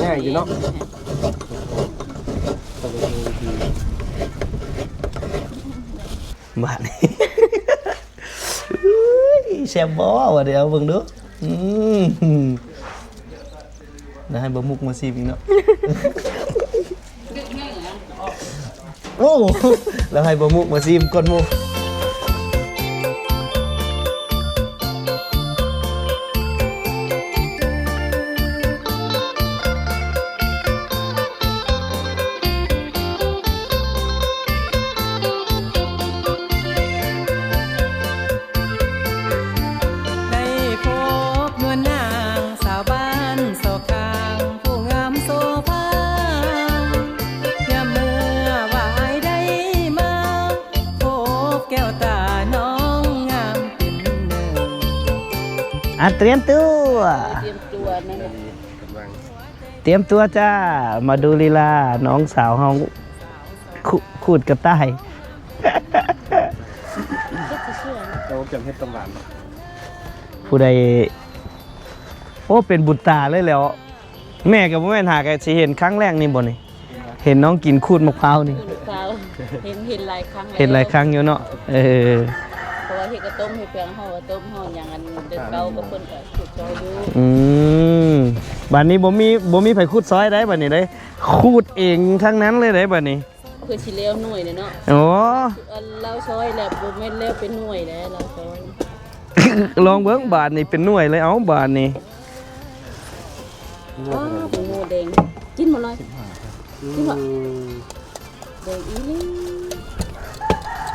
ງ່າຍຢູ່ເນາະ. ບາດນີ້ ແຊບບໍ່ ວ່າດຽວເບິ່ງດູ. ອືມ ແລ້ວໃຫ້ບໍ່ມຸກມາຊີມອີກເນາະ. ໂອ້ ແລ້ວໃຫ້ບໍ່ມຸກມາຊີມກ່ອນໝູ່. ໄດ້ພົບນວນນາງສາວບ້ານຊອກຂ້າງ ຜູ້ງາມໂສພາ ຍາມເມື່ອວາຍໄດ້ມາ ພົບແກ້ວຕານ້ອງງາມເປັນໜຶ່ງ. ອ່ະ ຕຽມຕົວ ຕຽມຕົວແມ່ນ ຕຽມຕົວຈ້າ ມາດູລີລານ້ອງສາວເຮົາ ຂູດ ຂູດກະຕ່າຍ. ເຈົ້າກຽມເຮັດຕຳຫວານ ຜູ້ໃດ ໂອ້ ເປັນບຸນຕາເລີຍແຫຼ້ວ. ແມ່ກໍບໍ່ແມ່ນຫາ ກໍຊິເຫັນຄັ້ງແລກນີ້ບໍ່ນີ້ ເຫັນນ້ອງກິນຂູດໝາກພ້າວນີ້ ຂູດໝາກພ້າວ ເຫັນ ເຫັນຫຼາຍຄັ້ງແລ້ວ ເຫັນຫຼາຍຄັ້ງຢູ່ເນາະ. ເອີ ເພາະວ່າເຮັດກະຕົ້ມ ເຮັດແກງ ເຮົາກະຕົ້ມ ເຮົາຫຍັງ ອັນເດີ່ນເກົ່າກໍເພິ່ນກໍຂູດຊ່ອຍຢູ່. ອືມ ບາດນີ້ບໍ່ມີ ບໍ່ມີໃຜຂູດຊ່ອຍໄດ້ບາດນີ້ເດ້ ຂູດເອງທັງນັ້ນເລີຍເດ້ບາດນີ້. ເພື່ອຊິແລ້ວໜ່ວຍແຫຼະເນາະ. ໂອ້ ອັນລາວຊອຍແລ້ວ ບໍ່ແມ່ນແລ້ວເປັນໜ່ວຍແລ້ວ ລາວຊອຍ. ລອງເບິ່ງບາດນີ້ ເປັນໜ່ວຍເລີຍ. ເອົາ ບາດນີ້ ວ້າວ ບັກໂມແດງ ກິນບໍ່ລອຍ ກິນບໍ່? ອືມ ແດງອີ່ຫຼີ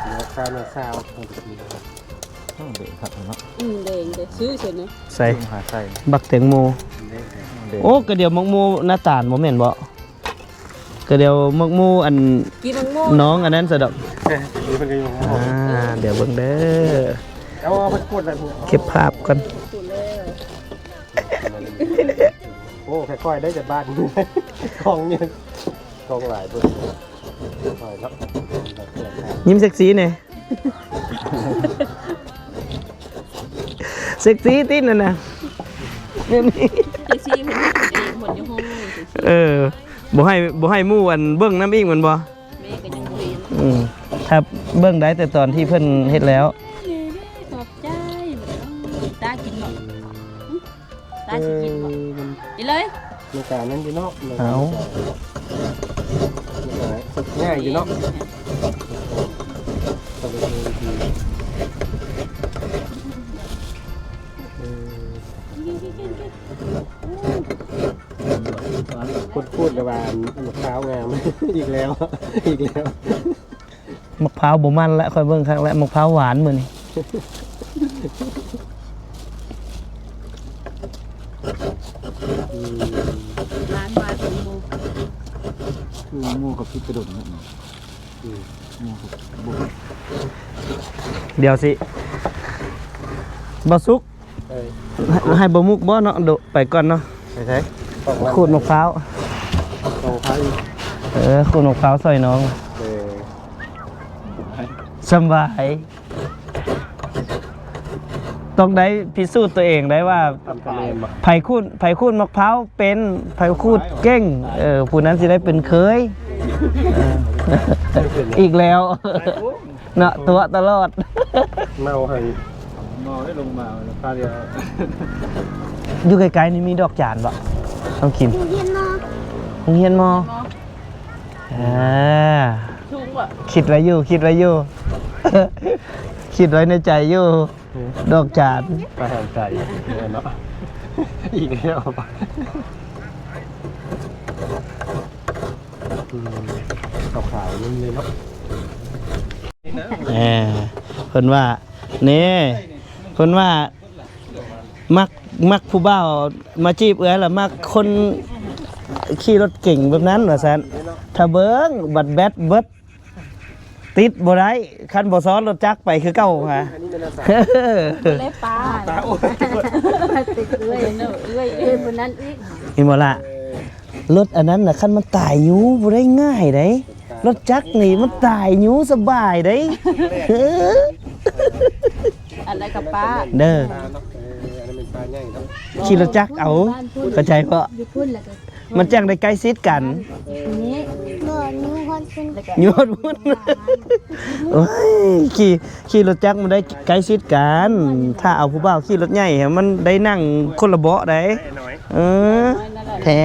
ເນາະ ຄາວເນາະ ຊາວ ໂອ້ ແດງຄັກເນາະ. ອືມ ແດງເດ້ ຊື້ເຊີນນະ ໃສ່ ຊື້ຫາໃສ່ ບັກແຕງໂມ. ແດງ ໂອ້ ກະດຽວໝາກໂມ ນ້ຳຕານບໍ່ແມ່ນບໍ່? ກະດຽວໝາກໂມ ອັນ ກິນໝາກໂມ ນ້ອງອັນນັ້ນຊະດອກ. ເອີ ດຽວເບິ່ງເດີ ເອົາ ເອົາໄປກວດໄດ້ພຸ້ນ ເກັບພາບກ່ອນ. ໂອ້ ຄ່ອຍໆ ໄດ້ຈາກບ້ານ ຂອງນີ້ ຂອງຫຼາຍພຸ້ນ ຄ່ອຍເນາະ. ຍິ້ມເຊັກຊີແດ່. ເຊັກຊີຕິນັ້ນນະ ແບບນີ້ ເຊັກຊີເພິ່ນເຮັດເອງ ເພິ່ນຢູ່ຫ້ອງ. ເອີ ບໍ່ໃຫ້ ບໍ່ໃຫ້ໝູ່ອັນເບິ່ງນຳອີກແມ່ນບໍ່? ແມ່ກໍຍັງບໍ່ເຫັນ. ອືມ ຖ້າເບິ່ງໄດ້ແຕ່ຕອນທີ່ເພິ່ນເຮັດແລ້ວ. ຂອບໃຈ ຕາກິນບໍ່? ຕາຊິກິນບໍ່? ເອີ ມັນ ກິນເລີຍ ມັນກະນັ້ນຢູ່ເນາະ. ເອົາ ມັນກະງ່າຍຢູ່ເນາະ. ເອີ ຂູດໆ ລະວ່າ ອັນ ໝາກພ້າວງາມ ອີກແລ້ວ ອີກແລ້ວ. ໝາກພ້າວບໍ່ມັນລະ ຂ້ອຍເບິ່ງຄັກລະ ໝາກພ້າວຫວານມື້ນີ້. ອືມ ຫຼານຫວານຂອງໝູ່ ຄືໝູ່ກໍຜິດກະດົນນະ. ອືມ ໝູ່ກໍບໍ່ ດຽວຊິ ບໍ່ສຸກ ເອີ ໃຫ້ ໃຫ້ບໍ່ມຸກບໍ່ເນາະ ໂດະ ໄປກ່ອນເນາະ. ໄປໃສ? ຂູດໝາກພ້າວ ຂອງໃຜ? ເອີ ຂູດໝາກພ້າວຊ່ອຍນ້ອງ. ເອີ ສຳບາຍ ຕ້ອງໄດ້ພິສູດຕົວເອງໄດ້ວ່າ ຕຳຕະເລນບໍ່? ໃຜຂູດ ໃຜຂູດໝາກພ້າວເປັນ ໃຜຂູດເກັ່ງ ເອີ ຜູ້ນັ້ນຊິໄດ້ເປັນເຂີຍ. ເອີ ອີກແລ້ວ. ເນາະ ຕົວະຕະຫຼອດ ເມົາໃຫ້ ເມົາໄດ້ລົງມາແລ້ວຄາວດຽວ. ຢູ່ໃກ້ໆນີ້ມີດອກຈານບໍ່ ນ້ອງຄິມ? ໂຮງຮຽນມໍ ໂຮງຮຽນມໍ. ອ່າ ສູງບໍ່? ຄິດໄວ້ຢູ່ ຄິດໄວ້ຢູ່ ຄິດໄວ້ໃນໃຈຢູ່ ອືມ ດອກຈານ ປະຫານໃຈເນາະ ອີກແລ້ວ. ອືມ ຂາວໆ ນັ້ນເລີຍເນາະ. ເອີ ເພິ່ນວ່າ ນີ້ ເພິ່ນວ່າ ມັກ ມັກຜູ້ບ່າວມາຈີບເອື້ອຍລະ ມັກຄົນຂີ່ລົດເກັງແບບນັ້ນວ່າຊັ້ນ. ຖ້າເບິ່ງ ບັດແບັດເບິດ ຕິດບໍ່ໄດ້ ຄັນບໍ່ຊ້ອນລົດຈັກໄປຄືເກົ່າຫາ. ອັນນີ້ແມ່ນອາສາ ເລີຍປ້າ ຕາ ໂອ້ຍ ຕິດເອື້ອຍເນາະ ເອື້ອຍ ເອື້ອຍຜູ້ນັ້ນອີກ ເຫັນບໍ່ລະ? ເອີ ລົດອັນນັ້ນນະ ຄັນມັນຕາຍຢູ່ບໍ່ໄດ້ງ່າຍໃດ໋. ລົດຈັກນີ້ມັນຕາຍຢູ່ສະບາຍໃດ໋. ອັນນັ້ນກໍປ້າເດີ ເອີ ອັນນັ້ນເປັນປ້າໃຫຍ່ເນາະ ຂີ່ລົດຈັກເອົາ ເຂົ້າໃຈບໍ່? ຢູ່ພຸ້ນລະກໍ ມັນຈັ່ງໄດ້ໃກ້ຊິດກັນ. ນີ້ ບໍ່ ຍູ້ຮອດພຸ້ນ ຢູ່ຮອດພຸ້ນ. ໂອ້ຍ ຂີ່ ຂີ່ລົດຈັກມັນໄດ້ໃກ້ຊິດກັນ. ຖ້າເອົາຜູ້ບ່າວຂີ່ລົດໃຫຍ່ ມັນໄດ້ນັ່ງຄົນລະເບາະໄດ໋. ເອີ ແທ້.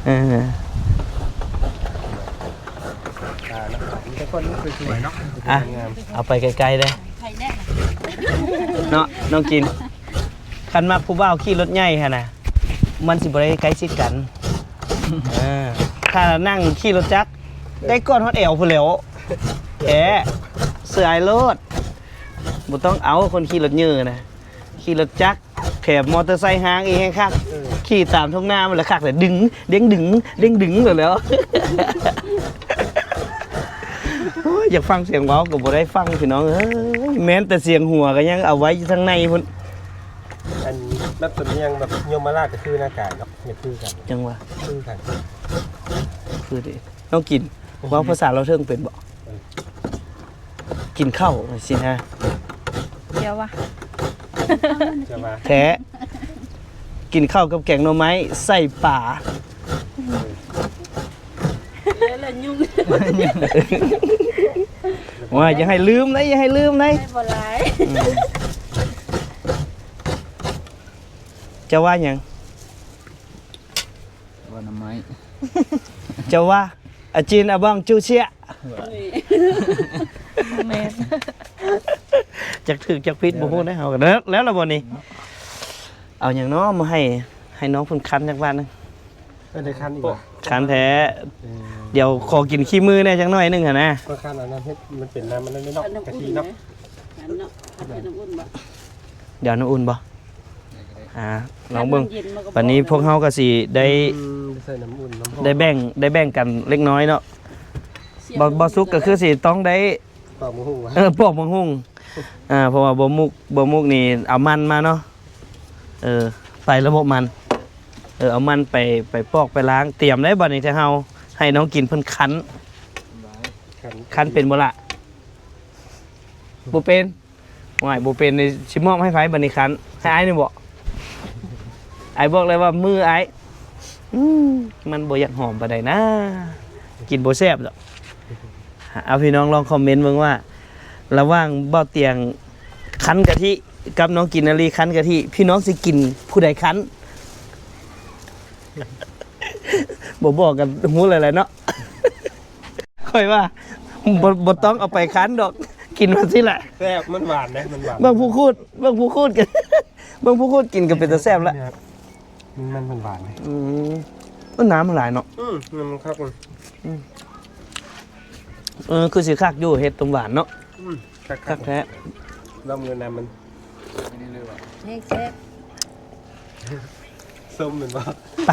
ເອີ ອ່າ ມີແຕ່ຄົນສວຍໆເນາະ. ອ່ະ ເອົາໄປໄກໆເດີ້ ເນາະ ນ້ອງກິນ. ຄັນມັກຜູ້ບ່າວຂີ່ລົດໃຫຍ່ຫັ້ນນະ ມັນຊິບໍ່ໄດ້ໃກ້ຊິດກັນ. ເອີ ຖ້ານັ່ງຂີ່ລົດຈັກ ໄດ້ກອດຮອດແອວພຸ້ນແຫຼ້ວ. ແທ້ ເຊື່ອອ້າຍໂລດ. ບໍ່ຕ້ອງເອົາຄົນຂີ່ລົດເຍີນະ ຂີ່ລົດຈັກ ແຖມມໍເຕີໄຊຫ້າງອີກແຮງຄັກ. ເອີ ຂີ່ຕາມທົ່ງນາມັນລະຄັກເລີຍ ດຶງ ເດ້ງດຶງ ເດ້ງດຶງໂລດແຫຼ້ວ. ໂອ້ຍ ຢາກຟັງສຽງເວົ້າກໍບໍ່ໄດ້ຟັງ ພີ່ນ້ອງເອີຍ. ແມ່ນແຕ່ສຽງຫົວກໍຍັງເອົາໄວ້ຢູ່ທາງໃນພຸ້ນ. ອັນແບບສຳນຽງແບບຍົມມະລາດກໍຄືນາກາຍເນາະ ຍັງຄືກັນ. ຈັ່ງວ່າ ຄືກັນ ຄືເດ. ນ້ອງກິນ ເວົ້າພາສາລາວເທິງເປັນບໍ່? ເອີ ກິນເຂົ້າຊີ້ນະ. ດຽວວ່າ ແທ້ ກິນເຂົ້າກັບແກງໜໍ່ໄມ້ໃສ່ປາ. ເອີ ແລ້ວລະຍຸງ ວ່າຢ່າໃຫ້ລືມນະ ຢ່າໃຫ້ລືມນະ. ໄດ້ບໍ່ຫຼາຍ. ອືມ ເຈົ້າວ່າຫຍັງ? ວ່າໜໍ່ໄມ້. ເຈົ້າວ່າ ອາຈິນ ອາບັງ ຈູເຊຍ. ແມ່ນ ຈັກຖືກຈັກຜິດບໍ່ຮູ້ເດ້ເຮົາ. ແລ້ວ ແລ້ວລະບໍ່ນີ້? ເອົາຫຍັງເນາະມາໃຫ້ ໃຫ້ນ້ອງເພິ່ນຄັນຈັກບາດໜຶ່ງ. ເອີ ໄດ້ຄັນອີກຫວາ? ຄັນແທ້. ເອີ ດຽວຂໍກິນຂີ້ມືແດ່ຈັກໜ້ອຍໜຶ່ງຫັ້ນນະ. ກໍຄັນອັນນັ້ນເຮັດ ມັນເປັນນ້ຳມັນເນາະ ກະທິເນາະ. ເນາະ ເອົານ້ຳອຸ່ນບໍ່? ດຽວນ້ຳອຸ່ນບໍ່? ອ່າ ລອງເບິ່ງ. ບັດນີ້ພວກເຮົາກໍຊິໄດ້ ອືມ ໃສ່ນ້ຳອຸ່ນ ນ້ຳຮ້ອນ ໄດ້ແບ່ງ ໄດ້ແບ່ງກັນເລັກນ້ອຍເນາະ. ບໍ່ ບໍ່ສຸກກໍຄືຊິຕ້ອງໄດ້ ປອກໝາກຫຸ່ງຫວາ? ເອີ ປອກໝາກຫຸ່ງ. ອ່າ ເພາະວ່າບໍ່ໝຸກ ບໍ່ໝຸກນີ້ເອົາມັນມາເນາະ. ເອີ ໄປລະບໍ່ມັນ. ເອີ ເອົາມັນໄປ ໄປປອກໄປລ້າງ ຕຽມໄດ້. ບັດນີ້ຖ້າເຮົາໃຫ້ນ້ອງກິນເພິ່ນຄັນ ຄັນ ຄັນເປັນບໍ່ລະ? ບໍ່ເປັນ. ໂອ້ຍ ບໍ່ເປັນນີ້ ຊິມອບໃຫ້ໃຜບັດນີ້ຄັນ? ໃຫ້ອ້າຍນີ້ບໍ? ອ້າຍບອກເລີຍວ່າມືອ້າຍ ອືມ ມັນບໍ່ຢາກຫອມປານໃດນາ ກິນບໍ່ແຊບດອກ. ເອົາ ພີ່ນ້ອງລອງຄອມເມັນເບິ່ງວ່າ ລະຫວ່າງບ່າວຕຽງຄັນກະທິກັບນ້ອງກິນນາລີຄັນກະທິ ພີ່ນ້ອງຊິກິນຜູ້ໃດຄັນ? ບໍ່ບອກກໍຮູ້ແລ້ວແຫຼະເນາະ. ຂ້ອຍວ່າ ບໍ່ ບໍ່ຕ້ອງເອົາໄປຄັນດອກ ກິນມາຊີ້ແຫຼະ. ແຊບ ມັນຫວານເດ້ ມັນຫວານ. ເບິ່ງຜູ້ຂູດ ເບິ່ງຜູ້ຂູດກັນ ເບິ່ງຜູ້ຂູດກິນກໍເປັນຕາແຊບລະ. ມັນ ມັນຫວານເດ້. ອືມ ເອີ ນ້ຳມັນຫຼາຍເນາະ. ອືມ ນ້ຳມັນຄັກ. ອືມ ເອີ ຄືຊິຄັກຢູ່ ເຮັດຕົ້ມຫວານເນາະ. ອືມ ຄັກໆ ຄັກແທ້. ລອງເບິ່ງນ້ຳມັນ. ແຮງແຊບ. ສົ້ມແມ່ນບໍ່? ໄປ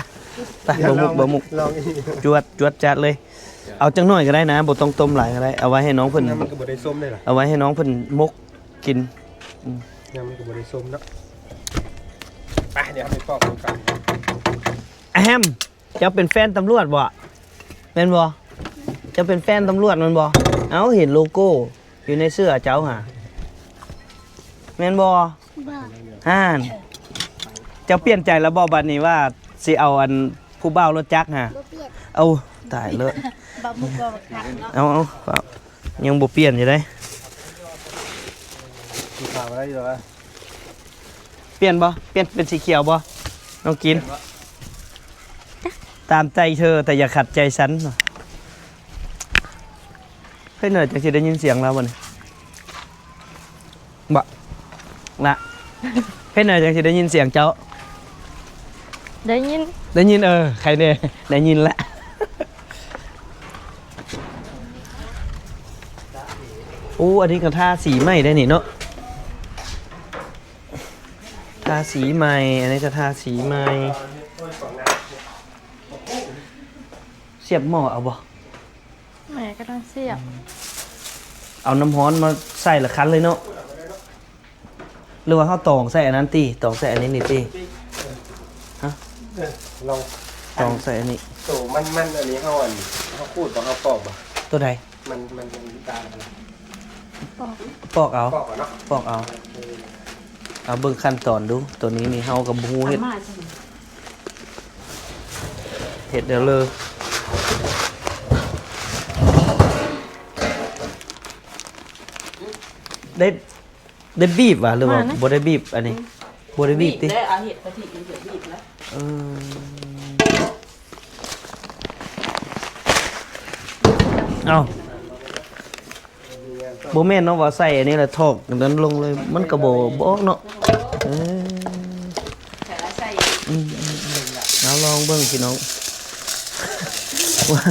ໄປ ບໍ່ມຸກ ບໍ່ມຸກ ລອງອີກ ຈວດ ຈວດຈັດເລີຍ. ເອົາຈັກໜ້ອຍກໍໄດ້ນະ ບໍ່ຕ້ອງຕົ້ມຫຼາຍກໍໄດ້ ເອົາໄວ້ໃຫ້ນ້ອງເພິ່ນ. ນ້ຳມັນກໍບໍ່ໄດ້ສົ້ມເດ້ລະ ເອົາໄວ້ໃຫ້ນ້ອງເພິ່ນໝົກກິນ. ອືມ ນ້ຳມັນກໍບໍ່ໄດ້ສົ້ມເນາະ. ໄປ ດຽວເຮົາໄປປອກເບິ່ງກັນ. ອະແຮມ ເຈົ້າເປັນແຟນຕຳຫຼວດບໍ່? ແມ່ນບໍ່? ເຈົ້າເປັນແຟນຕຳຫຼວດແມ່ນບໍ່? ເອົ້າ ເຫັນໂລໂກ້ຢູ່ໃນເສື້ອເຈົ້າຫາ ແມ່ນບໍ່? ບໍ່. ຫັ້ນ ເຈົ້າປ່ຽນໃຈແລ້ວບໍ່ບັດນີ້ ວ່າຊິເອົາອັນຜູ້ບ່າວລົດຈັກຫາ? ບໍ່ປ່ຽນ. ເອົ້າ ຕາຍເລີຍ. ບໍ່ມຸກບໍ່ຄັກເນາະ. ເອົາ ເອົາ ເອົາ ຍັງບໍ່ປ່ຽນຢູ່ເດ້. ສີຂາວໄດ້ຢູ່ລະ. ປ່ຽນບໍ່? ປ່ຽນເປັນສີຂຽວບໍ່? ນ້ອງກິນ ຕາມໃຈເທີ ແຕ່ຢ່າຂັດໃຈສັນ. ເຮັດແນວໃດຈັ່ງຊິໄດ້ຍິນສຽງລາວບັດນີ້? ບໍ່ລະ ເຮັດແນວໃດຈັ່ງຊິໄດ້ຍິນສຽງເຈົ້າ? ໄດ້ຍິນ ໄດ້ຍິນ. ເອີ ໃຄແນ່ ໄດ້ຍິນລະ. ໂອ້ ອັນນີ້ກໍທາສີໃໝ່ໄດ້ນີ້ເນາະ. ທາສີໃໝ່ ອັນນີ້ກໍທາສີໃໝ່. ສຽບໝໍ້ເອົາບໍ່? ແມ່ກໍຕ້ອງສຽບ. ເອົານ້ຳຮ້ອນມາໃສ່ລະຄັນເລີຍເນາະ ຫຼືວ່າເຮົາຕອງໃສ່ອັນນັ້ນຕິ? ຕອງໃສ່ອັນນີ້ນີ້ຕິ? ຮະ? ລອງຕອງໃສ່ອັນນີ້. ໂຕມັນໆ ອັນນີ້ເຮົາ ອັນ ເຮົາຂູດບໍ່? ເຮົາປອກບໍ່? ໂຕໃດ? ມັນ ມັນ ມັນຕ່າງກັນ. ປອກ ປອກເອົາ ປອກເອົາເນາະ ປອກເອົາ. ເອີ ເອົາເບິ່ງຂັ້ນຕອນດູ. ໂຕນີ້ນີ້ເຮົາກໍບໍ່ຮູ້ເຮັດ. ເອົາມາຊັ້ນ. ເຮັດແລ້ວເລີຍ ໄດ້ ໄດ້ບີບຫວາ ຫຼືວ່າບໍ່ໄດ້ບີບ? ອັນນີ້ ອືມ ບໍ່ໄດ້ບີບຕິ? ບີບແລ້ວ ເອົາເຮັດກະທິມັນກໍບີບແລ້ວ ເອີ ເອົາ ບໍ່ແມ່ນເນາະ ວ່າໃສ່ອັນນີ້ລະຖອກອັນນັ້ນລົງເລີຍ ມັນກໍບໍ່ ບໍ່ອອກເນາະ ເອີ ອືມ ເອົາລອງເບິ່ງພີ່ນ້ອງ ວ່າ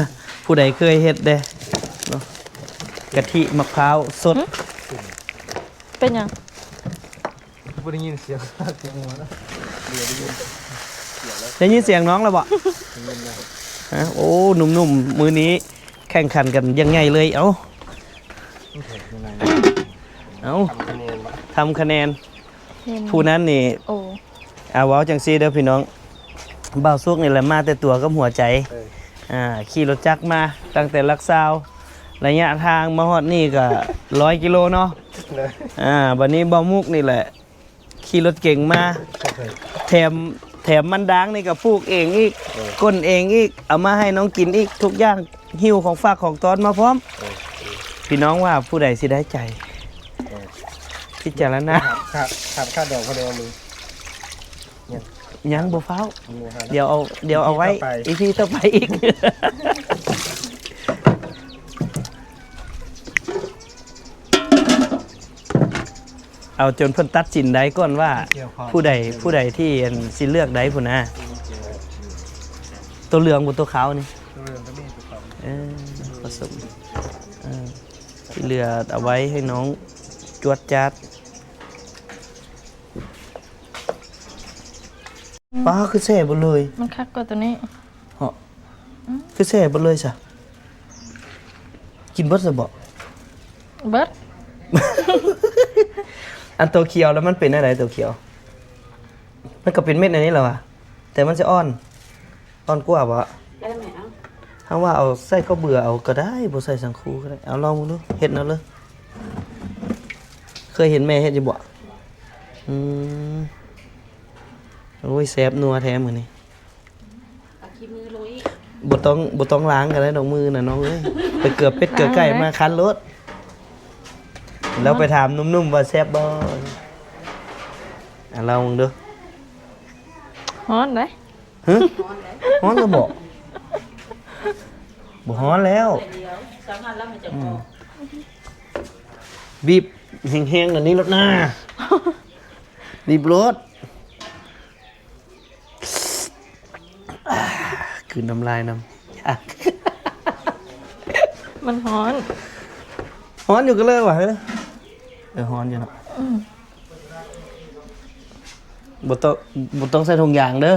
ຜູ້ໃດເຄີຍເຮັດແດ່ເນາະ ກະທິໝາກພ້າວສົດ ຫື? ເປັນຫຍັງ? ບໍ່ໄດ້ຍິນສຽງ ໄດ້ຍິນສຽງນ້ອງແລ້ວບໍ່? ຮະ ໂອ້ ໜຸ່ມໆ ມື້ນີ້ແຂ່ງຂັນກັນຢ່າງໃຫຍ່ເລີຍ ເອົ້າ ເອົ້າ ທຳຄະແນນ ທຳຄະແນນ ເຫັນ ຜູ້ນັ້ນນີ້ ໂອ້ ອ່າ ເວົ້າຈັ່ງຊີ້ເດີພີ່ນ້ອງ ບ່າວສຸກນີ້ແຫຼະມາແຕ່ຕົວກັບຫົວໃຈ ເອີ ອ່າ ຂີ່ລົດຈັກມາຕັ້ງແຕ່ຫຼັກຊາວ ໄລຍະທາງມາຮອດນີ້ກໍຮ້ອຍກິໂລເນາະ ເອີ ອ່າ ບັດນີ້ບ່າວມຸກນີ້ແຫຼະ ຂີ່ລົດເກັງມາ ແຖມ ແຖມມັນດາງນີ້ກໍປູກເອງອີກ ເອີ ກົ້ນເອງອີກ ເອົາມາໃຫ້ນ້ອງກິນອີກ ທຸກຢ່າງ ຫິ້ວຂອງຝາກຂອງຕ້ອນມາພ້ອມ ເອີ ພີ່ນ້ອງວ່າຜູ້ໃດຊິໄດ້ໃຈ ເອີ ພິຈາລະນາ ຂາດ ຂາດ ຂາດດອກພໍດີ ຍັງ ຍັງບໍ່ຟ້າວ ຍັງບໍ່ຟ້າວ ດຽວເອົາ ດຽວເອົາໄວ້ ອີພີຕໍ່ໄປ ອີພີຕໍ່ໄປອີກ ເອົາຈົນເພິ່ນຕັດສິນໄດ້ກ່ອນວ່າ ຜູ້ໃດ ຜູ້ໃດທີ່ ອັນ ຊິເລືອກໄດ້ພຸ້ນນະ ໂຕເຫຼືອງບໍ່ ໂຕຂາວນີ້ ໂຕເຫຼືອງກໍມີ ໂຕຂາວ ເອີ ປະສົມ ເອີ ທີ່ເຫຼືອເອົາໄວ້ໃຫ້ນ້ອງຈວດຈາດ ປ້າ ຄືແຊ່ເບິດເລີຍ ມັນຄັກກວ່າໂຕນີ້ ເນາະ ອືມ ຄືແຊ່ເບິດເລີຍຊະ ກິນເບິດຊະບໍ? ເບິດ ອັນໂຕຂຽວລະມັນເປັນແນວໃດ ໂຕຂຽວ? ມັນກໍເປັນເມັດແນວນີ້ລະຫວາ ແຕ່ມັນຈະອ່ອນ ອ່ອນກວ່າບໍ? ໄດ້ແມ່ ເອົາ ເຮົາວ່າເອົາໃສ່ເຂົ້າເບືອເອົາກໍໄດ້ ບໍ່ໃສ່ສັງຄູກໍໄດ້ ເອົາລອງເບິ່ງດູ ເຮັດເອົາເລີຍ ເຄີຍເຫັນແມ່ເຮັດຢູ່ບໍ? ອືມ ໂອ້ຍ ແຊບນົວແທ້ມື້ນີ້ ເອົາຂີ້ມືລົງອີກ ບໍ່ຕ້ອງ ບໍ່ຕ້ອງລ້າງກໍໄດ້ດອກ ມື້ນະນ້ອງເອີຍ ໄປເກືອເປັດເກືອໄກ່ມາຄັນໂລດ ແລ້ວໄປຖາມໜຸ່ມໆວ່າແຊບບໍ່ ອ່າ ລອງເບິ່ງດູ ຮ້ອນເດ້ ຮະ ຮ້ອນແລ້ວບໍ? ບໍ່ຮ້ອນແລ້ວ ອືມ ບີບແຮງໆ ແນວນີ້ໂລດນາ ບີບໂລດ ອ່າ ກືນນ້ຳລາຍນຳ ມັນຮ້ອນ ຮ້ອນຢູ່ກໍເລີຍຫວາ ເອີ ຮ້ອນຢູ່ເນາະ ອືມ ບໍ່ຕ້ອງ ບໍ່ຕ້ອງໃສ່ຖົງຢາງເດີ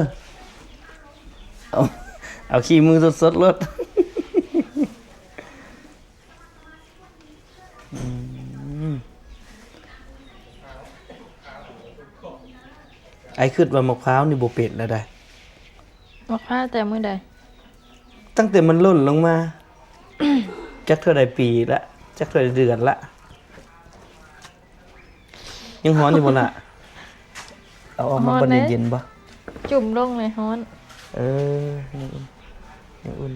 ເອົາ ເອົາຂີ້ມືສົດໆໂລດ. ອືມ ອ້າຍຄິດວ່າໝາກພ້າວນີ້ບໍ່ເປັນແລ້ວໃດ໋. ໝາກພ້າວແຕ່ມື້ໃດ? ຕັ້ງແຕ່ມັນຫຼົ່ນລົງມາ ຈັກເທົ່າໃດປີລະ ຈັກເທົ່າໃດເດືອນລະ. ຍັງຮ້ອນຢູ່ບໍ່ລະ? ເອົາອອກມາ ຮ້ອນ ບັດນີ້ເດ້ ເຢັນບໍ່? ຈຸ່ມລົງເລີຍ ຮ້ອນ. ເອີ ຍັງອຸ່ນ ຍັງອຸ່ນ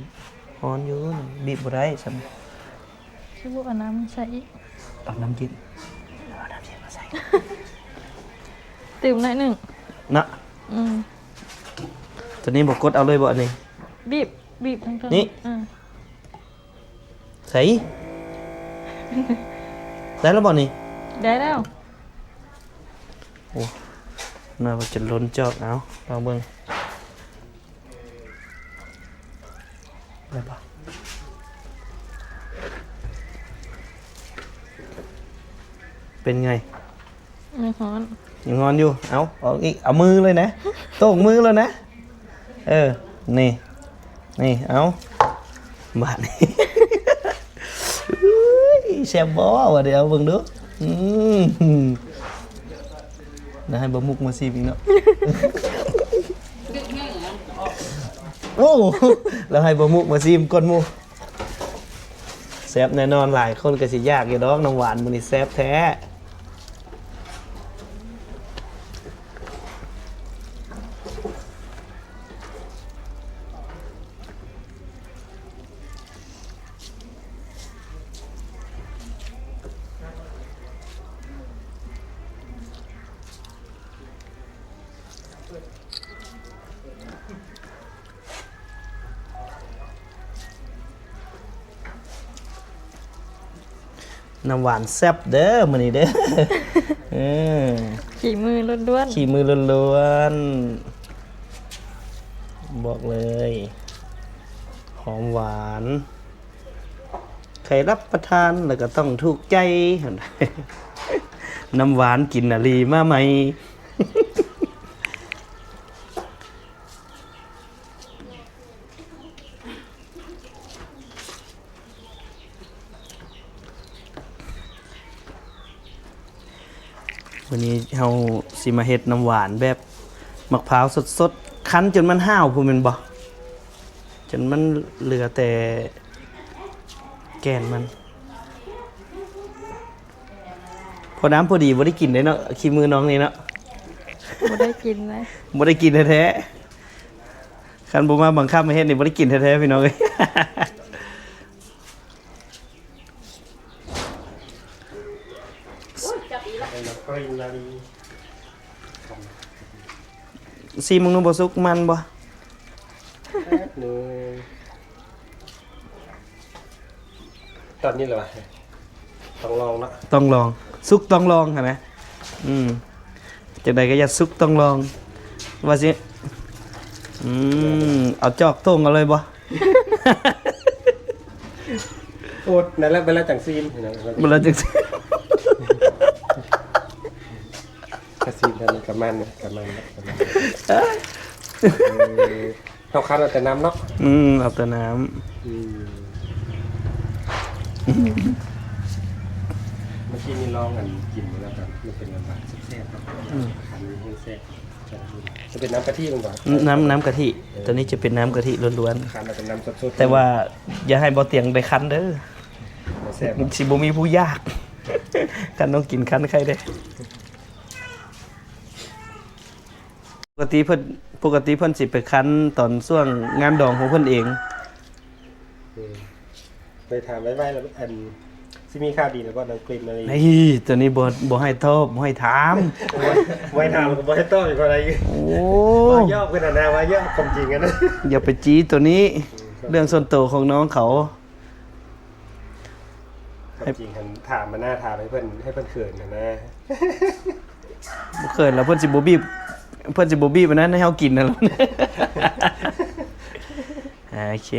ຮ້ອນຢູ່ ບີບບໍ່ໄດ້ຊັ້ນ. ຄືບໍ່ເອົານ້ຳໃສ່ອີກ? ເອົານ້ຳເຢັນ ເອົານ້ຳເຢັນມາໃສ່ ຕື່ມໜ້ອຍໜຶ່ງເນາະ. ອືມ ຕົວນີ້ບໍ່ກົດເອົາເລີຍບໍ່ ອັນນີ້? ບີບ ບີບທັງເທິງນີ້ ອືມ. ໃສ່ ໄດ້ແລ້ວບໍ່ນີ້? ໄດ້ແລ້ວ. ໂອ້ ໜ້າວ່າຈະລົ້ນຈອກ. ເອົາ ລອງເບິ່ງ ໄດ້ບໍ່? ເປັນໄງ? ຍັງຮ້ອນ ຍັງຮ້ອນຢູ່. ເອົາ ເອົາອີກ ເອົາມືເລີຍນະ ໂຕ້ງມືເລີຍນະ. ເອີ ນີ້ ນີ້ ເອົາ ບາດນີ້ ເອີຍ ແຊບບໍ່? ວ່າດຽວເບິ່ງດູ. ອືມ ດຽວໃຫ້ບ່າວມຸກມາຊີມອີກເນາະ. ໂອ້ ລາວໃຫ້ບ່າວມຸກມາຊີມກ່ອນໝູ່. ແຊບແນ່ນອນ ຫຼາຍຄົນກໍຊິຢາກຢູ່ດອກ ນ້ຳຫວານມື້ນີ້ແຊບແທ້. ນ້ຳຫວານແຊບເດີມື້ນີ້ເດີ. ເອີ ຂີ້ມືລ້ວນໆ ຂີ້ມືລ້ວນໆ ບອກເລີຍ ຫອມຫວານ ໃຜຮັບປະທານແລ້ວກໍຕ້ອງຖືກໃຈ. ນ້ຳຫວານກິນນາລີມາໃໝ່. ມື້ນີ້ເຮົາຊິມາເຮັດນ້ຳຫວານແບບໝາກພ້າວສົດໆ ຄັ້ນຈົນມັນຫ້າວພຸ້ນແມ່ນບໍ່? ຈົນມັນເຫຼືອແຕ່ແກ່ນມັນ. ພໍນ້ຳພໍດີ ບໍ່ໄດ້ກິນເດ້ເນາະ ຂີ້ມືນ້ອງນີ້ເນາະ. ບໍ່ໄດ້ກິນເລີຍ ບໍ່ໄດ້ກິນແທ້ໆ. ຄັນບໍ່ມາບັງຄັບມາເຮັດນີ້ ບໍ່ໄດ້ກິນແທ້ໆ ພີ່ນ້ອງເອີຍ. ຊີມເບິ່ງດູບໍ່ສຸກ ມັນບໍ່? ແປັບໜຶ່ງ ຕອນນີ້ແຫຼະວະ ຕ້ອງລອງເນາະ ຕ້ອງລອງ ສຸກຕ້ອງລອງຫັ້ນນະ. ອືມ ຈັ່ງໃດກໍຢ່າສຸກຕ້ອງລອງ ວ່າຊິ ອືມ ເອົາຈອກໂຕ່ງເອົາເລີຍບໍ່? ໂອດ ນັ້ນແຫຼະ ເວລາຈັ່ງຊີມ ເວລາຈັ່ງຊີມ ກະຊີມກັນ ກະມັນ ກະມັນ ກະມັນ. ເອີ ເຮົາຄັ້ນເອົາແຕ່ນ້ຳເນາະ. ອືມ ເອົາແຕ່ນ້ຳ. ອືມ ເມື່ອກີ້ນີ້ລອງອັນກິນມາແລ້ວກັນ ມັນເປັນຫວານໆ ແຊບໆ ເນາະ. ອືມ ຄັນນີ້ແຮງແຊບ ຈະເປັນນ້ຳກະທິແມ່ນບໍ່? ອືມ ນ້ຳ ນ້ຳກະທິ. ເອີ ຕົວນີ້ຈະເປັນນ້ຳກະທິລ້ວນໆ ຄັນເອົາແຕ່ນ້ຳສົດໆ ແຕ່ວ່າຢ່າໃຫ້ບໍ່ຕຽງໄດ້ຄັນເດີ ບໍ່ແຊບ ຊິບໍ່ມີຜູ້ຢາກ ຄັນນ້ອງກິນຄັນໄຄເດ້. ປົກກະຕິເພິ່ນ ປົກກະຕິເພິ່ນຊິໄປຄັນຕອນຊ່ວງງານດອງຂອງເພິ່ນເອງ. ອືມ ໄປຖາມໄວໆ ແລ້ວ ອັນ ຊິມີຂ່າວດີແລ້ວບໍ່ ນ້ອງກຣີນມາລີ? ນີ້ ຕົວນີ້ບໍ່ ບໍ່ໃຫ້ຕອບ ບໍ່ໃຫ້ຖາມ ບໍ່ໃຫ້ຖາມກໍບໍ່ໃຫ້ຕອບອີກ ເພາະໃດ? ໂອ້ ເວົ້າຢອກເພິ່ນຫັ້ນນະ ເວົ້າຢອກ ຄວາມຈິງຫັ້ນນະ ຢ່າໄປຈີ້ຕົວນີ້ ອືມ ເລື່ອງສ່ວນໂຕຂອງນ້ອງເຂົາ. ຄວາມຈິງຫັ້ນຖາມມາໜ້າ ຖາມໃຫ້ເພິ່ນ ໃຫ້ເພິ່ນເຂີນຫັ້ນນະ. ບໍ່ເຂີນແລ້ວ ເພິ່ນຊິບໍ່ບີບ ເພິ່ນຊິບໍ່ບີບອັນນັ້ນໃຫ້ເຮົາກິນຫັ້ນແຫຼະ. ໂອເຄ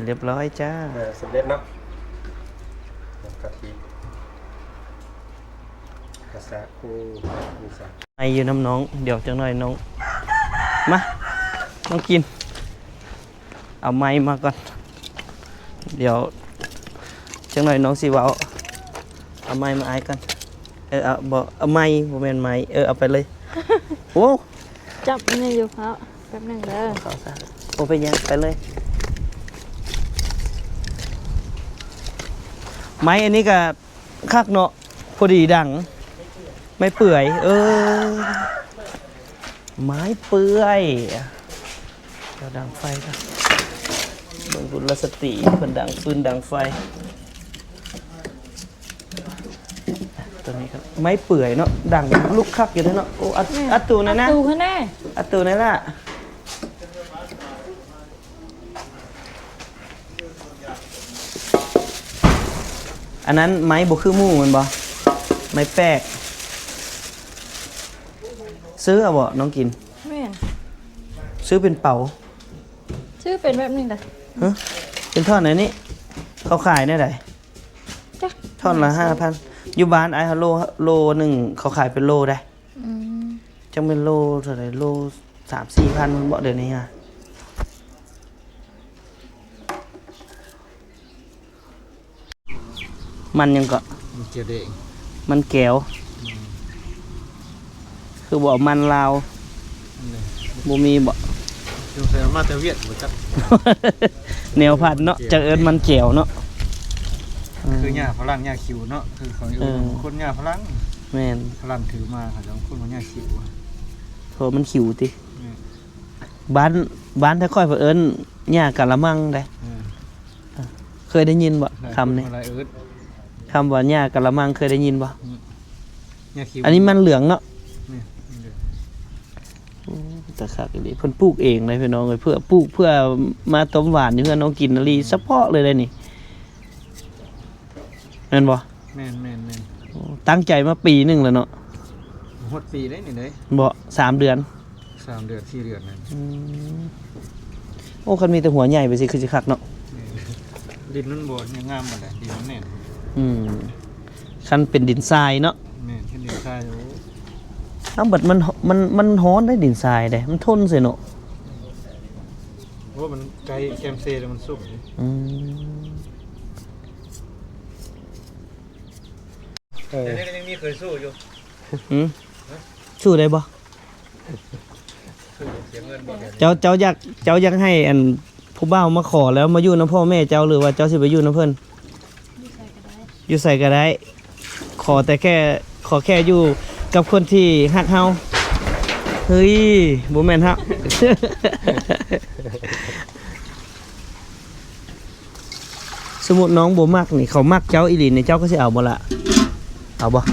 ລຽບຮ້ອຍຈ້າ. ເອີ ສຳເລັດເນາະ ກະທິ ພາສາຄູ ມີສາ ໄອຢູ່ນຳນ້ອງ. ດຽວຈັກໜ້ອຍນ້ອງ ມາ ນ້ອງກິນ. ເອົາໄມ້ມາກ່ອນ ດຽວຈັກໜ້ອຍນ້ອງຊິເວົ້າ. ເອົາໄມ້ມາອ້າຍກ່ອນ. ເອີ ເອົາ ບໍ່ ເອົາໄມ້ ບໍ່ແມ່ນໄມ້. ເອີ ເອົາໄປເລີຍ. ໂອ້ ຈັບມັນຢູ່ເພາະ ແປັບໜຶ່ງເດີ. ເອົາເຂົ້າຊະ ບໍ່ເປັນຫຍັງ ໄປເລີຍ. ໄມ້ອັນນີ້ກະ ຄັກເນາະ ພໍດີດັງ ໄມ້ເປື່ອຍ. ເອີ ໄມ້ເປື່ອຍ. ດຽວດັງໄຟກ່ອນ ເບິ່ງກຸນລະສະຕີເພິ່ນດັງຟືນດັງໄຟ. ຕົວນີ້ກໍໄມ້ເປື່ອຍເນາະ ດັງລຸກຄັກຢູ່ເດ້ເນາະ. ໂອ້ ອັດ ແມ່ນ ອັດຕູແນ່ນະ ອັດຕູຫັ້ນແນ່ ອັດຕູແນ່ລະ. ອັນນັ້ນໄມ້ບໍ່ຄືໝູ່ແມ່ນບໍ່? ໄມ້ແປກ. ຊື້ເອົາບໍ່ນ້ອງກິນ? ແມ່ນ. ຊື້ເປັນເປົາ? ຊື້ເປັນແບບນີ້ນະ. ຮະ? ເປັນທ່ອນອັນນີ້ ເຂົາຂາຍແນວໃດ? ຈັກ. ທ່ອນລະຫ້າພັນ. ຢູ່ບ້ານອ້າຍເຮົາໂລ ໂລໜຶ່ງເຂົາຂາຍເປັນໂລໃດ໋. ອືມ ຈັກແມ່ນໂລເທົ່າໃດ ໂລສາມສີ່ພັນພຸ້ນເບາະ ດຽວນີ້ຫາ. ມັນຫຍັງເກາະ? ມັນແກ້ວແດງ ມັນແກ້ວ. ອືມ ຄືບໍ່ເອົາມັນລາວ? ອັນນີ້ ບໍ່ມີເບາະ? ສົງໄສເອົາມາແຕ່ຫວຽດບໍ່ຈັກ. ແນວພັນເນາະ ຈັກເອີ້ນມັນແກ້ວເນາະ. ອືມ ຄືຫຍ້າຝຣັ່ງ ຫຍ້າຂິວເນາະ ຄືເຂົາເອີ້ນ ເອີ ຄົນຫຍ້າຝຣັ່ງ. ແມ່ນ ຝຣັ່ງຖືມາ ເຂົາເຈົ້າຄົນວ່າຫຍ້າຂິວ ເພາະມັນຂິວຕິ. ແມ່ນ ບ້ານ ບ້ານແທ້ຂ້ອຍເພິ່ນເອີ້ນຫຍ້າກະລະມັງເດ້. ເອີ ເຄີຍໄດ້ຍິນບໍ່ ຄຳນີ້? ຄຳວ່າຫຍ້າກະລະມັງ ເຄີຍໄດ້ຍິນບໍ່? ອືມ ຫຍ້າຂິວ. ອັນນີ້ມັນເຫຼືອງເນາະ. ແມ່ນ ມັນເຫຼືອງ. ໂອ້ ເປັນຕາຄັກອີ່ຫຼີ ເພິ່ນປູກເອງເດ້ພີ່ນ້ອງເອີຍ ເພື່ອ ປູກເພື່ອມາຕົ້ມຫວານຢູ່ເຮືອນນ້ອງກິນນະລີ ສະເພາະເລີຍເດ້ນີ້ ແມ່ນບໍ່? ແມ່ນໆໆ ໂອ້ ຕັ້ງໃຈມາປີໜຶ່ງແລ້ວເນາະ. ຮອດປີໄດ້ນີ້ເດ້. ບໍ່ ສາມເດືອນ ສາມເດືອນ ສີ່ເດືອນນັ້ນ. ອືມ ໂອ້ ຄັນມີແຕ່ຫົວໃຫຍ່ໄປຊິຄືຊິຄັກເນາະ. ແມ່ນ ດິນມັນບໍ່ງາມປານໃດ ດິນມັນແໜ້ນ. ອືມ ຄັນເປັນດິນຊາຍເນາະ. ແມ່ນ ຄັນດິນຊາຍ ໂອ້ ເອົາ ບັດມັນ ມັນ ມັນຮ້ອນໄດ໋ ດິນຊາຍເດ້ ມັນທົນເສຍເນາະ. ໂອ້ ມັນໃກ້ແຄມເຊແລ້ວມັນສຸກ. ອືມ ເອີ ດຽວນີ້ກໍຍັງມີເຄີຍສູ້ຢູ່. ຫືມ? ສູ້ໄດ້ບໍ່? ສູ້ເສຍເງິນບໍ່? ເຈົ້າ ເຈົ້າຢາກ ເຈົ້າຢາກໃຫ້ອັນຜູ້ບ່າວມາຂໍແລ້ວມາຢູ່ນຳພໍ່ແມ່ເຈົ້າ ຫຼືວ່າເຈົ້າຊິໄປຢູ່ນຳເພິ່ນ? ຢູ່ໃສກໍໄດ້ ຢູ່ໃສກໍໄດ້ ຂໍແຕ່ແຄ່ ຂໍແຄ່ຢູ່ກັບຄົນທີ່ຮັກເຮົາ. ເຮີ້ຍ ບໍ່ແມ່ນເຮົາ. ສົມມຸດນ້ອງບໍ່ມັກນີ້ ເຂົາມັກເຈົ້າອີ່ຫຼີນີ້ ເຈົ້າກໍຊິເອົາບໍ່ລະ? ເອົາບໍ່?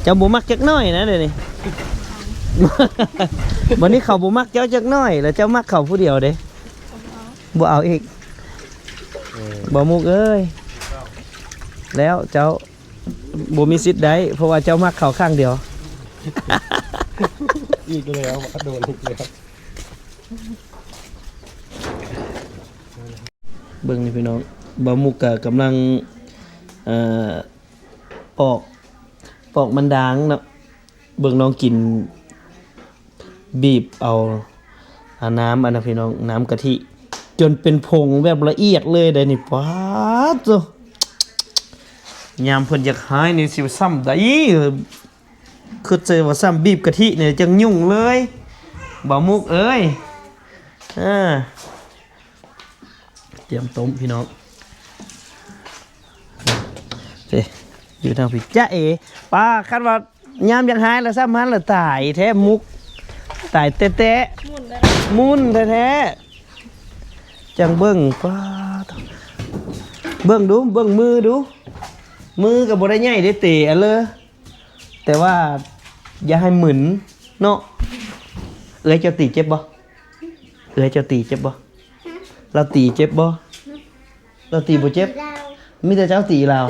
ເຈົ້າບໍ່ມັກຈັກໜ້ອຍນະດຽວນີ້. ບັດນີ້ເຂົາບໍ່ມັກເຈົ້າຈັກໜ້ອຍ ແລ້ວເຈົ້າມັກເຂົາຜູ້ດຽວເດ້. ບໍ່ເອົາອີກ. ເອີ ບໍ່ມຸກເອີຍ ແລ້ວເຈົ້າບໍ່ມີສິດໄດ້ ເພາະວ່າເຈົ້າມັກເຂົາຂ້າງດຽວ. ອີກແລ້ວ ໂດນອີກແລ້ວ. ເບິ່ງນີ້ພີ່ນ້ອງ ບ່າວມຸກກະກຳລັງ ເອີ ປອກ ປອກມັນດາງເນາະ. ເບິ່ງນ້ອງກິນ ບີບເອົາ ອາ ນ້ຳອັນນັ້ນພີ່ນ້ອງ ນ້ຳກະທິ ຈົນເປັນຜົງແບບລະອຽດເລີຍໄດ໋ນີ້. ປາດໂທ້ ຍາມເພິ່ນຢາກຫາຍນີ້ຊິຊ້ຳໃດ ຄິດໃສ່ວ່າຊ້ຳບີບກະທິນີ້ຈັ່ງຫຍຸ້ງເລີຍ ບ່າວມຸກເອີຍ. ເອີ ຕຽມຕົ້ມພີ່ນ້ອງ. ເດ້ ຢູ່ທາງພີ້ ຈະເອ ປ້າ ຄັນວ່າຍາມຢາກຫາຍລະຊ້ຳຫັ້ນລະຕາຍແທ້ມຸກ ຕາຍແຕ້ໆ ໝຸ່ນແທ້ໆ. ຈັ່ງເບິ່ງ ປ້າ ເບິ່ງດູ ເບິ່ງມືດູ ມືກໍບໍ່ໄດ້ໃຫຍ່ເດ້ ເຕະອັນເລີ ແຕ່ວ່າຢ່າໃຫ້ມຶນເນາະ. ເອື້ອຍເຈົ້າຕີເຈັບບໍ່? ເອື້ອຍເຈົ້າຕີເຈັບບໍ່? ລາວຕີເຈັບບໍ່? ລາວຕີບໍ່ເຈັບ? ມີແຕ່ເຈົ້າຕີລາວ.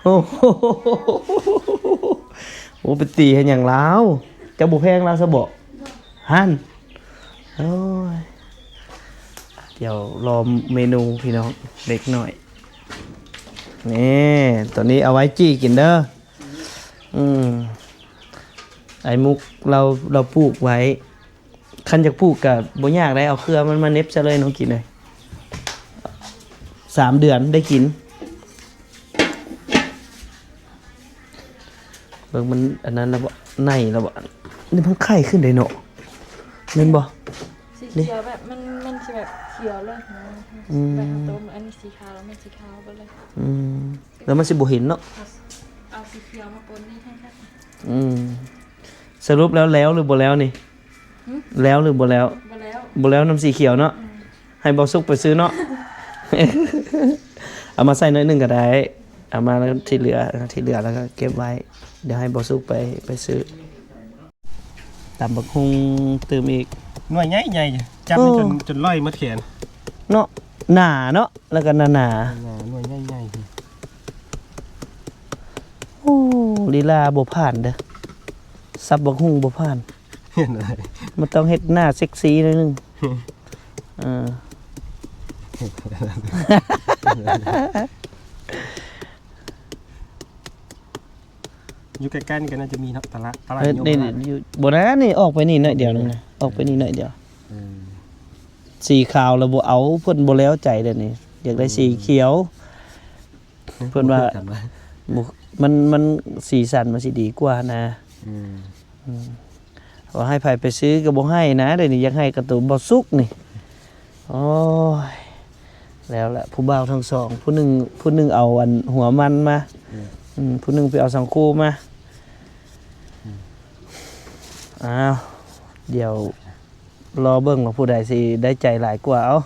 ໂອ້ໂຫ ໂອ້ ໄປຕີເຮັດຫຍັງລາວ? ເຈົ້າບໍ່ແພງລາວຊະບໍ? ຫັ້ນ ໂອ້ຍ ດຽວລໍເມນູພີ່ນ້ອງ ເລັກນ້ອຍ. ນີ້ ຕອນນີ້ເອົາໄວ້ຈີ່ກິນເດີ. ອືມ ໄອ້ມຸກລາວ ລາວປູກໄວ້ ຄັນຢາກປູກກະບໍ່ຍາກໃດ໋ ເອົາເຄືອມັນມາເໜັບຊະເລີຍນ້ອງກິນເອີຍ ສາມເດືອນໄດ້ກິນ. ເບິ່ງມັນອັນນັ້ນລະບໍ່ ໃນລະບໍ່ ນີ້ມັນໄຂ່ຂຶ້ນໄດ໋ເນາະ ແມ່ນບໍ່? ສີຂຽວແບບ ມັນ ມັນຊິແບບຂຽວເລີຍນະ. ອືມ ແບບເຮົາຕົ້ມ ອັນນີ້ສີຂາວ ມັນສີຂາວເບິດເລີຍ. ອືມ ແລ້ວມັນຊິບໍ່ເຫັນເນາະ ເອົາ ເອົາສີຂຽວມາປົນນີ້ແທ້ໆ. ອືມ ສະຫຼຸບແລ້ວ ແລ້ວຫຼືບໍ່ແລ້ວນີ້? ຫຶ? ແລ້ວຫຼືບໍ່ແລ້ວ? ບໍ່ແລ້ວ ບໍ່ແລ້ວນຳສີຂຽວເນາະ. ອືມ ໃຫ້ບ່າວສຸກໄປຊື້ເນາະ. ເອົາມາໃສ່ໜ້ອຍໜຶ່ງກໍໄດ້ ເອົາມາແລ້ວທີ່ເຫຼືອ ທີ່ເຫຼືອແລ້ວກໍເກັບໄວ້ ດຽວໃຫ້ບ່າວສຸກໄປ ໄປຊື້. ຕຳບັກຫຸ່ງຕື່ມອີກ ໜ່ວຍໃຫຍ່ໆ ຈັບນີ້ ໂອ້ ຈົນ ຈົນລອຍໝົດແຂນເນາະ. ໜາເນາະ ແລ້ວກໍໜາໆ ໜ່ວຍໃຫຍ່ໆ. ໂອ້ ລີລາບໍ່ຜ່ານເດີ້ ສັບບັກຫຸ່ງບໍ່ຜ່ານ. ເຫັນໄດ໋ ມັນຕ້ອງເຮັດໜ້າເຊັກຊີໜ້ອຍໜຶ່ງ. ເອີ ຢູ່ໃກ້ໆນີ້ກໍໜ້າຈະມີເນາະ ຕະຫຼາດ ຕະຫຼາດ ເອີ ນີ້ ຢູ່ ບໍ່ນະ ນີ້ອອກໄປນີ້ໜ້ອຍດຽວໜຶ່ງນະ ອອກໄປນີ້ໜ້ອຍດຽວ. ເອີ ສີຂາວລະບໍ່ເອົາ ເພິ່ນບໍ່ແລ້ວໃຈເດ້ນີ້ ຢາກໄດ້ ອືມ ສີຂຽວ. ເພິ່ນວ່າ ບໍ່ຄືກັນວະ ບໍ່ ມັນ ມັນສີສັນມັນຊິດີກວ່ານະ. ອືມ ອືມ ວ່າໃຫ້ໃຜໄປຊື້ກໍບໍ່ໃຫ້ນະ ດຽວນີ້ຢາກໃຫ້ກະໂຕບໍ່ສຸກນີ້. ໂອ້ຍ ແລ້ວລະ ຜູ້ບ່າວທັງສອງ ຜູ້ໜຶ່ງ ຜູ້ໜຶ່ງເອົາອັນຫົວມັນມາ. ອືມ ອືມ ຜູ້ໜຶ່ງໄປເອົາສັງຄູມາ. ອືມ ອ້າວ ດຽວລໍເບິ່ງວ່າຜູ້ໃດຊິໄດ້ໃຈຫຼາຍກວ່າ. ເອົາ